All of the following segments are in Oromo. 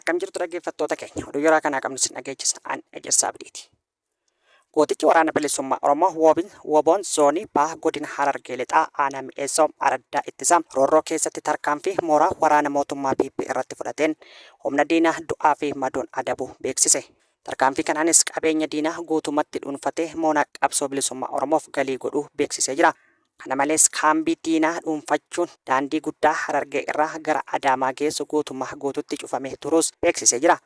Akkam jirtu dhaggeeffattoota keenya, oduu yeroo kanaa qabnu isin dhageechisna, an Ejersaa Abdiiti. Gootichi Waraana Bilisummaa Oromoo Woobin Woboon Zoonii Baha Godina Harargee Lixaa Aanaa Mi'eessoo Araddaa Ittisa Roorroo keessatti tarkaanfii mooraa waraana mootummaa PP irratti fudhateen humna diinaa du'aa fi madoon adabuu beeksise. Tarkaanfii kanaanis qabeenya diinaa guutumatti dhuunfatee moonaa qabsoo bilisummaa Oromoof galii godhuu beeksisee jira. Kana malees kaambii diinaa dhuunfachuun daandii guddaa Harargee irraa gara Adaamaa geessu guutummaa guututti cufamee turuus beeksisee jira.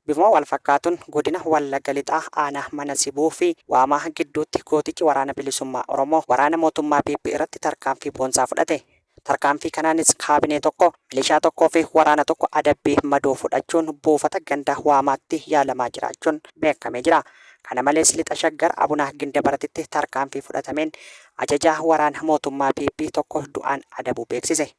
Bifuma walfakkaatuun Godina Wallagga Lixaa Aanaa Mana Sibuu fi Waamaa gidduutti gootichi Waraana Bilisummaa Oromoo waraana mootummaa PP irratti tarkaanfii boonsaa fudhate. Tarkaanfii kanaanis kaabinee tokko, milishaa tokkoo fi waraana tokko adabbii madoo fudhachuun buufata ganda Waamaatti yaalamaa jiraachuun beekamee jira. Kana malees Lixa Shaggar Abunaa Gindabaratitti tarkaanfii fudhatameen ajajaa waraana mootummaa PP tokko du'aan adabuu beeksise.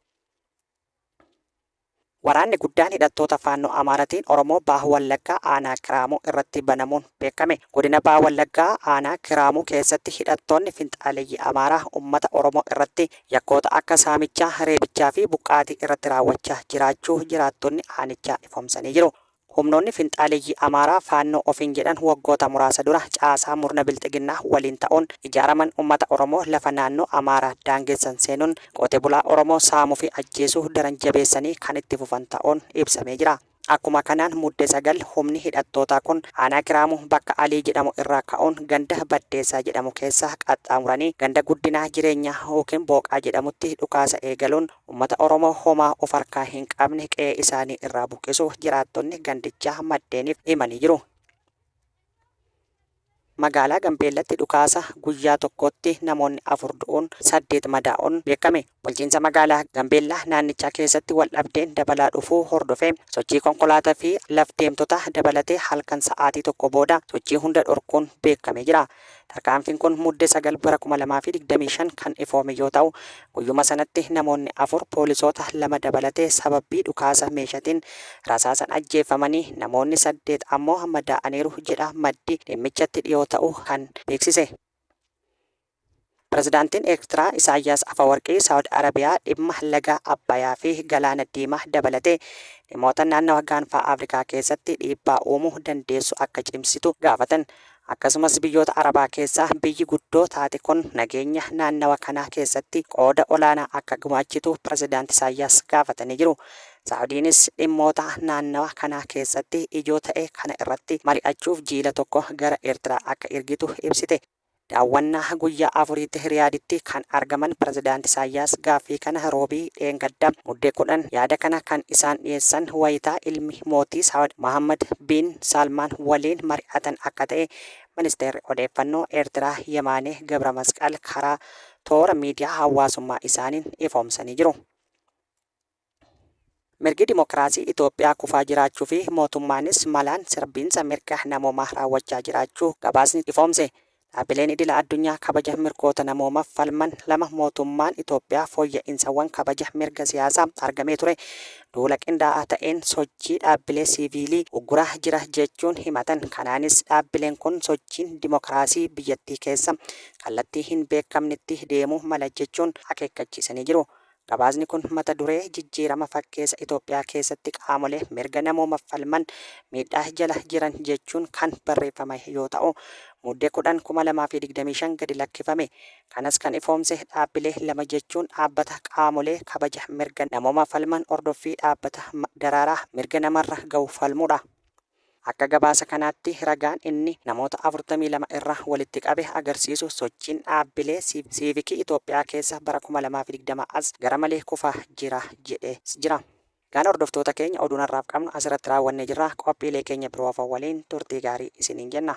Waraanni guddaan hidhattoota Faannoo Amaaratiin Oromoo Baha Wallaggaa Aanaa Kiraamuu irratti banamuun beekame. Godina Baha Wallaggaa Aanaa Kiraamuu keessatti hidhattoonni finxaaleyyii Amaaraa ummata Oromoo irratti yakkoota akka saamichaa, reebichaa fi buqqaatii irratti raawwachaa jiraachuu jiraattonni aanichaa ifoomsanii jiru. Humnoonni finxaaleyyii Amaaraa Faannoo ofiin jedhan waggoota muraasa dura caasaa murna Bilxiginnaa waliin ta'uun ijaaraman uummata Oromoo lafa naannoo Amaaraa daangessan seenuun qote bulaa Oromoo saamuu fi ajjeesuu daran jabeessanii kan itti fufan ta'uun ibsamee jira. Akkuma kanaan Mudde 9 humni hidhattootaa kun aanaa Kiraamuu bakka Alii jedhamu irraa ka'uun ganda Baddeessaa jedhamu keessa qaxxaamuranii ganda Guddinaa Jireenyaa ykn Booqaa jedhamutti dhukaasa eegaluun Uummata Oromoo homaa of harkaa hin qabne qe'ee isaanii irraa buqqisuu jiraattonni gandichaa maddeeniif himanii jiru. Magaalaa Gambeellatti dhukaasa guyyaa tokkotti namoonni 4 du'uun 8 madaa'uun beekame. Bulchiinsa magaalaa Gambeellaa naannichaa keessatti waldhabdeen dabalaa dhufuu hordofee sochii konkolaataa fi laf-deemtotaa dabalatee halkan sa'aatii 1 booda sochii hunda dhorkuun beekamee jira. Tarkaanfiin kun Mudde 9 bara 2025 kan ifoome yoo ta'u, guyyuma sanatti namoonni 4 poolisoota 2 dabalatee sababbii dhukaasa meeshatiin rasaasan ajjeeffamanii namoonni 8 ammoo madaa'aniiru jedha maddi dhimmichatti dhiyoo ta'uu kan beeksise. Pirezidaantiin Eertiraa Isaayyaas Afawarqii Saawud Arabiyaa dhimma laga Abbayaa fi Galaana Diimaa dabalatee dhimmoota naannawa Gaanfa Afrikaa keessatti dhiibbaa uumuu dandeessu akka cimsitu gaafatan. Akkasumas biyyoota Arabaa keessaa biyyi guddoo taate kun nageenya naannawa kanaa keessatti qooda olaanaa akka gumaachitu Pirezidaant Isaayyaas gaafatanii jiru. Saa'udiinis dhimmoota naannawa kanaa keessatti ijoo ta'e kana irratti mari'achuuf jiila tokko gara Eertiraa akka ergitu ibsite. Daawwannaa guyyaa afuriitti Riyaaditti kan argaman Pirezidaant Isaayyaas gaaffii kana Roobii dheengadda Muddee 10 yaada kana kan isaan dhiyeessan wayita ilmi mootii Saawud Mohaammad Biin Saalmaan waliin mari'atan akka ta'e Ministeerri Odeeffannoo Eertiraa Yemaanee Gabramasqal karaa toora miidiyaa hawaasummaa isaaniin ifoomsanii jiru. Mirgi dimokiraasii Itoophiyaa kufaa jiraachuu fi mootummaanis malaan sarbiinsa mirga namoomaa raawwachaa jiraachuu gabaasni ifoomse. Dhaabbileen idila addunyaa kabaja mirgoota namoomaf falman lama mootummaan Itoophiyaa fooyya'insawwan kabaja mirga siyaasaa argamee ture duula qindaa'aa ta'een sochii dhaabbilee siiviilii ugguraa jira jechuun himatan. Kanaanis dhaabbileen kun sochiin dimokiraasii biyyattii keessa kallattii hin beekamnetti deemuu mala jechuun akeekkachiisanii jiru. Gabaasni kun mata duree Jijjiirama fakkeessa Itoophiyaa keessatti qaamolee mirga namoomaf falman miidhaa jala jiran jechuun kan barreeffamae yoo ta'u, Mudde 10, 2025 gadi lakkifame. Kanas kan ifoomse dhaabbilee lama jechuun dhaabbata qaamolee kabaja mirga namoomaaf falman hordoffii dhaabbata daraaraa mirga namarra gahu falmudha. Akka gabaasa kanaatti ragaan inni namoota 42 irraa walitti qabe agarsiisu sochiin dhaabbilee siivikii Itoophiyaa keessa bara 2020 as gara malee kufaa jira jedhee jira. Egaan hordoftoota keenya oduun har'aaf qabnu asirratti raawwannee jirra. Qophiilee keenya biroo hafan waliin turtii gaarii isiniin jenna.